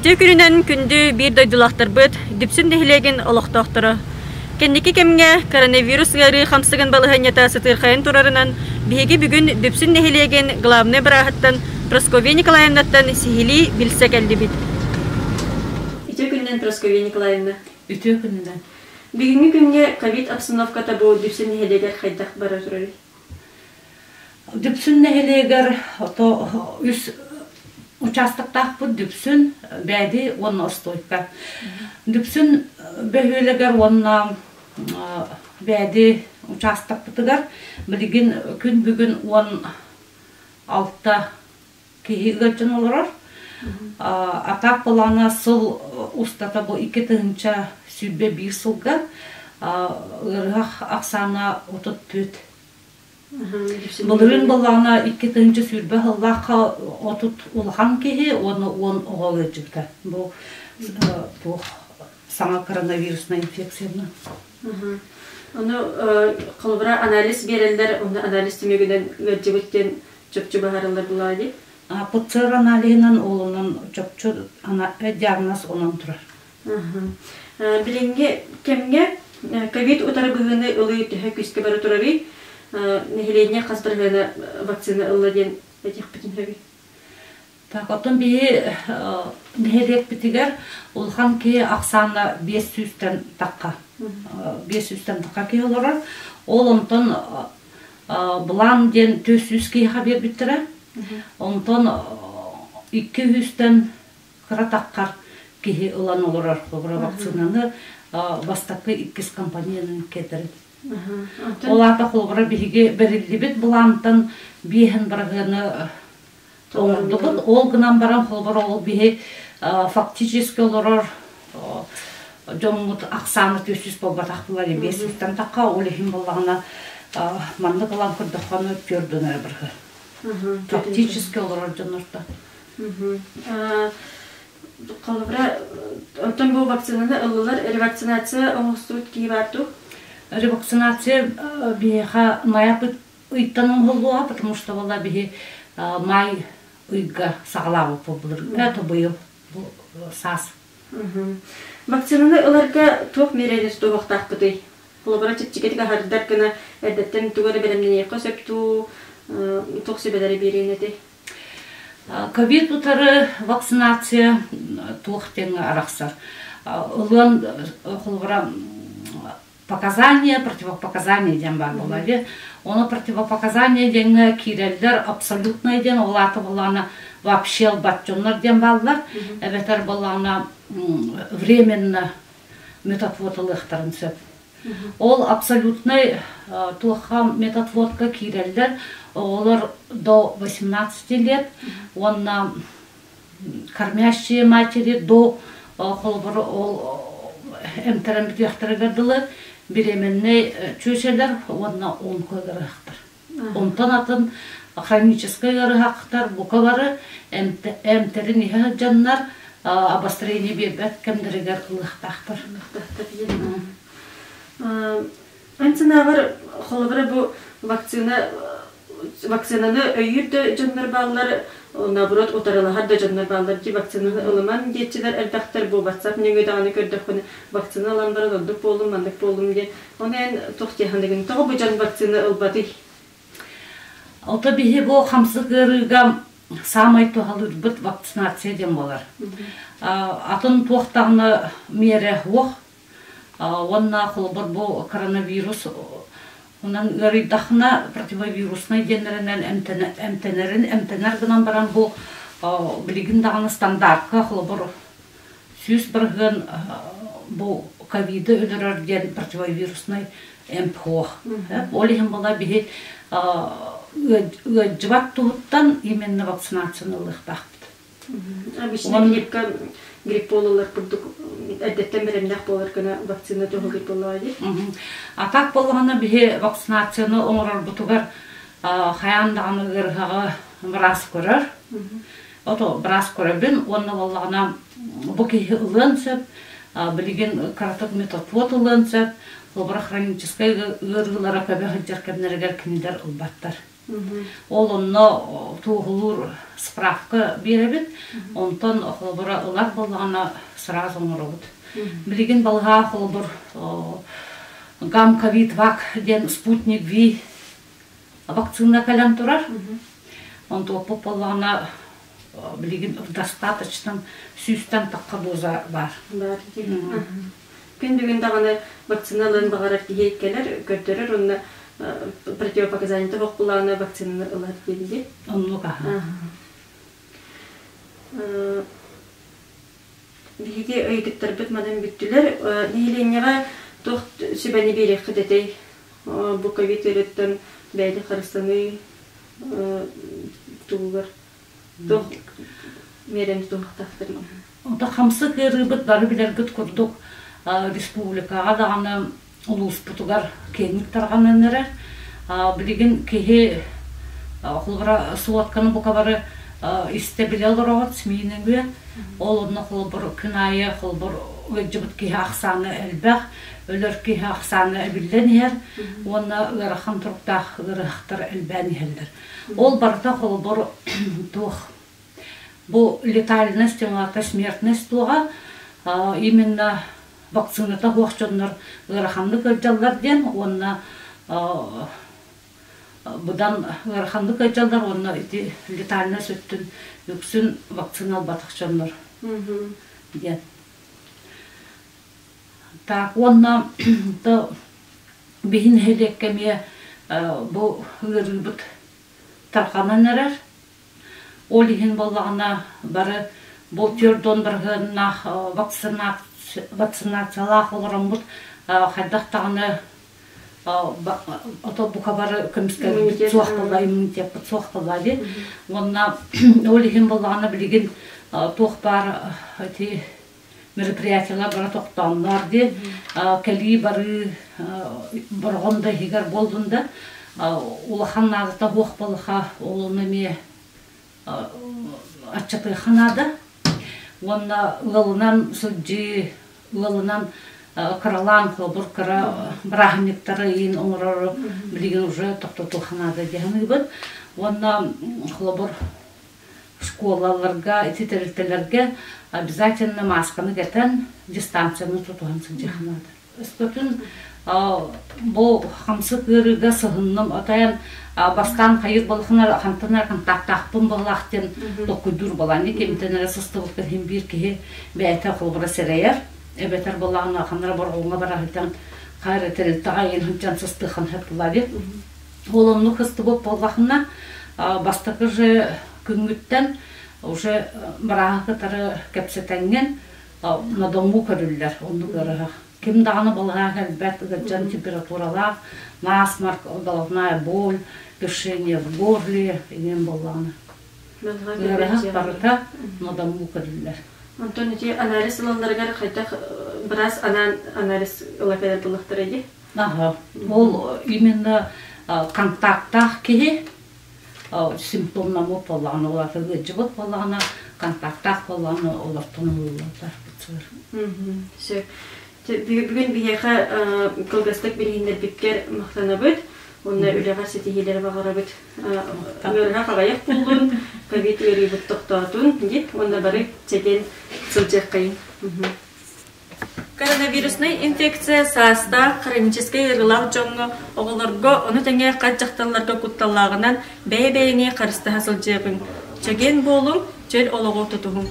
Үтүө күнүнэн күндү биир дойдулаахтарбыт, Дүпсүн нэһилиэгин олохтоохторо. Кэнники кэмҥэ коронавирус ыарыы хамсыгын балаһыанньата сытыырхайан турарынан, биһиги бүгүн Дүпсүн нэһилиэгин главнай бырааһыттан Прасковья Николаевнаттан сиһилии билсэ кэллибит. Үтүө күнүнэн, Прасковья Николаевна. Үтүө күнүнэн. Бүгүҥҥү күҥҥэ ковид обстановката бу Дүпсүн нэһилиэгэр хайдах бара турарый? Дүпсүн нэһилиэгэр ото үс участоктаахпыт Дүпсүн, Бээди уонна Остуойка. Дүпсүн бөһүөлэгэр уонна Бээди учаастакпытыгар билигин күн бүгүн 16 киһи ыалдьан олорор. Атаак былаана сыл устата бу 2021 сылга ыарыһах ахсаана 34. Былырыын былаана 2020 сыллаахха 30 улахан киһи уонна 10 оҕо ыалдьыбыта. Бу туох саҥа коронавируснай инфекцияны. Ону холобура анализ биэрэллэр, онно анализ түмүгүнэн ыалдьыбыт диэн чопчу быһаарыллар буоллаҕа дии. ПЦР аналиһынан олунан чопчу диагноз онон турар. Билиҥҥи кэмҥэ ковид утары быһыыны ылыы төһө күүскэ бара турарый? Нэһилиэнньэ хас бырыһыана вакцина ылла диэн этиэхпитин сөбүй? Так, оттон биһи нэһилиэкпитигэр улахан киһи ахсаана 500-тэн тахха. 500-тэн тахха киһи олорор. Ол онтон былаан диэн 400 киһиэхэ биэрбиттэрэ. Онтон 200-тэн кыра таххар киһи ылан олорор. Холобура вакцинаны бастакы иккис компанияны кэтэрин. Ол аата холобура биһиги бэриллибит былаантан биэһин бырыһыаны оҥордубут. Ол гынан баран холобура ол биһи фактически олорор дьоммут ахсаана 400 буолбатах буолар 500-тан тахха ол иһин буоллаҕына маннык ылан көрдөххөнө түөрт эрэ бырыһыан. Фактически олорор дьоннортон. Холобура, оттон бу вакцинаны ыллылар, ревакцинация оҥостубут киһи баар дуу? Ревакцинация биһиэхэ ноябрь ыйтан оҥоһуллуоҕа, потому что буолла биһи май ыйга саҕалаабыппыт былыргы, это быйыл бу саас. Вакцинаны ыларга туох миэрэни тутуһуохтаахпытый? Холобура, чэпчэкитик аһардар гына эрдэттэн тугу эрэ бэлэмнэниэххэ сөп дуу, туох сүбэлэри биэриэн этэй? Ковид утары вакцинация туох диэҥҥэ арахсар. Ылыан холобура показания, противопоказания диэн баар буолар дии. Ону противопоказания диэҥҥэ киирэллэр абсолютное диэн, ол аата буоллаҕына вообще ылбат дьоннор диэн бааллар. Эбэтэр буоллаҕына временно метатвод ылыахтарын сөп. Ол абсолютнай туохха метатводка киирэллэр оҕолор до 18 лет уонна кормящие матери до холобур ол эмтэрэн бүтүөхтэригэр дылы беременнэй чүөчэлэр уонна онко ыарыһахтар. Онтон атын хроническай ыарыһахтар бука бары эмтэрин иһэ сылдьаннар обострение биэрбэт кэмнэригэр ылыахтаахтар. Эн санааҕар, холобура бу вакцина вакцинаны өйүүр да дьоннор бааллар, наоборот утарылаһар да дьоннор бааллар дии вакцинаны ылыман диэччилэр элбэхтэр бу WhatsApp нөҥүө даҕаны көрдөххүнэ вакцина ылан баран ордук буоллум, маннык буоллум диэн. Ону эн туох дии саныыгын? Тоҕо бу дьон вакцина ылбатый? Ото биһи бу хамсык ыарыыга саамай туһалыырбыт вакцинация диэн буолар. Атын туох даҕаны миэрэ суох. Уонна холобур бу коронавирус онон ыарыйдахына противовируснай диэннэринэн эмтэнэрин эмтэнэр гынан баран бу билигин даҕаны стандартка холобур 100% бу ковиды өлөрөр диэн противовируснай эмп суох. Ол иһин була биһи ыалдьыбат туһуттан именно вакцинацияны ылыахтаахпыт. Обычно гриппка грипп буолаллар курдук эрдэттэн бэлэмнээх буолар гына вакцина туһалыыр буоллаҕа дии. А так буоллаҕына биһи вакцинацияны оҥорорбутугар хайаан даҕаны ыарыһаҕы быраас көрөр. Ото быраас көрөбүн уонна буоллаҕына бу киһи ылыан сөп, билигин кыратык метотвод ылыан сөп, холобура хроническай ыарыылара көбө сылдьар кэмнэригэр кинилэр ылбаттар. Ол онно туоһулуур справка биэрэбит. Онтон холобура ылар буоллаҕына сразу оҥоробут. Билигин балаһаа холобур Гамковид Вак диэн Спутник Ви вакцина кэлэн турар. Онтуоппут буоллаҕына билигин достаточно сүүстэн тахха доза баар. Баар. Күн бүгүн даҕаны вакцина ылыан баҕарар киһи кэлэр, көрдөрөр уонна противопоказаниета бохпулааны вакцинаны ылар диэбиги. Оннук аха. Биһиги ыйытыктарбыт манан бүттүлэр. Нэһилиэнньэҕэ туох сүбэни биэриэххит этэй? Бу ковид ыарыыттан бэйэни харыстаныы туһугар туох миэрэни туһахтаахтарый? Онто хамсык ыарыыбыт бары билэргит курдук республикаҕа даҕаны улууспутугар киэҥник тарҕанан эрэр. Билигин киһи холобура сводканы бука бары истэ билэ олороҕут СМИ нөҥүө. Ол онно холобур күн аайы холобур ыалдьыбыт киһи ахсаана элбэх, өлөр киһи ахсаана эбиллэн иһэр уонна ыарахан туруктаах ыарыһахтар элбээн иһэллэр. Ол барыта холобур туох бу летальность аата смертность туоҕа именно вакцината суох дьоннор ыараханнык ыалдьаллар диэн уонна быдан ыараханнык ыалдьаллар уонна ити летальность өттүн үксүн вакцина ылбатах дьоннор диэн. Так уонна биһи нэһилиэккэ эмиэ бу ыарыыбыт тарҕанан эрэр. Ол иһин буоллаҕына бары бултуйордуон бырыһыаннаах вакцинациялаах олороммут хайдах даҕаны ото бука бары көмүскэлбит суох буолла, иммунитеппыт суох буолла дии. Уонна ол иһин буоллаҕына билигин туох баар ити мероприятиелар бары тохтооннор дии кэлии барыы бороҕон да иһигэр буоллун да улахан наадата суох буоллаха ол ону эмиэ аччатыахха наада уонна ыалынан сылдьыы ыалынан кыралаан холобур кыра бырааһынньыктары иин оҥорору билигин уже тохтотуохха наада дии саныыбын уонна холобур школаларга, ити тэрилтэлэргэ обязательно маасканы кэтэн, дистанцияны тутуһан сылдьыахха наада. Өскөтүн бу хамсык ыарыыга сыһынным, отайан бастаан хайыр балыхынар хантан эрэ контактаахпын буоллаах диэн толкуйдуур буолаан, кимтэн эрэ сыстыбыккын иһин биир киһи бэйэтэ холобура сэрэйэр, эбэтэр буоллаҕына ханна эрэ борҕоҥҥо бара сылдьан хайа тэрилтэҕэ иһин сылдьан сыстыаххын сөп буоллаа диэн. Ол оннук ыстыбыт буоллахына, бастакы же күҥҥүттэн уже бырааһы кытары кэпсэтэҥҥин на дому көрүллэр оннук ыарыһах. Ким даҕаны балыһа кэлбэт, ыалдьан температуралаах, насморк, головная боль, першение в горле иҥэн буоллаҕына. Ыарыһах барыта на дому көрүллэр. Онтон ити анализ ылалларыгар хайдах быраас анаан анализ ыла кэлэр буоллахтара дии? Аха. Ол именно контактаах киһи симптомнаммыт буоллаҕына, ол аата ыалдьыбыт буоллаҕына, контактаах буоллаҕына олортон ылыллаллар ПЦР. Сөп. Бүгүн биһиэхэ кылгастык билиһиннэрбиккэр махтанабыт. Уонна үлэҕэр ситиһиилэри баҕарабыт. Ыарыһах аҕыйах буоллун, ковид ыарыыбыт тохтоотун дип уонна бары чэгиэн сылдьыаххайын. Коронавируснай инфекция саастаах хроническай ыарыылаах дьоҥҥо, оҕолорго, ону тэҥэ хат дьахталларга кутталлааҕынан бэйэ-бэйэни харыстаһа сылдьыаҕыҥ. Чэгиэн буолуҥ, чөл олоҕу тутуһуҥ.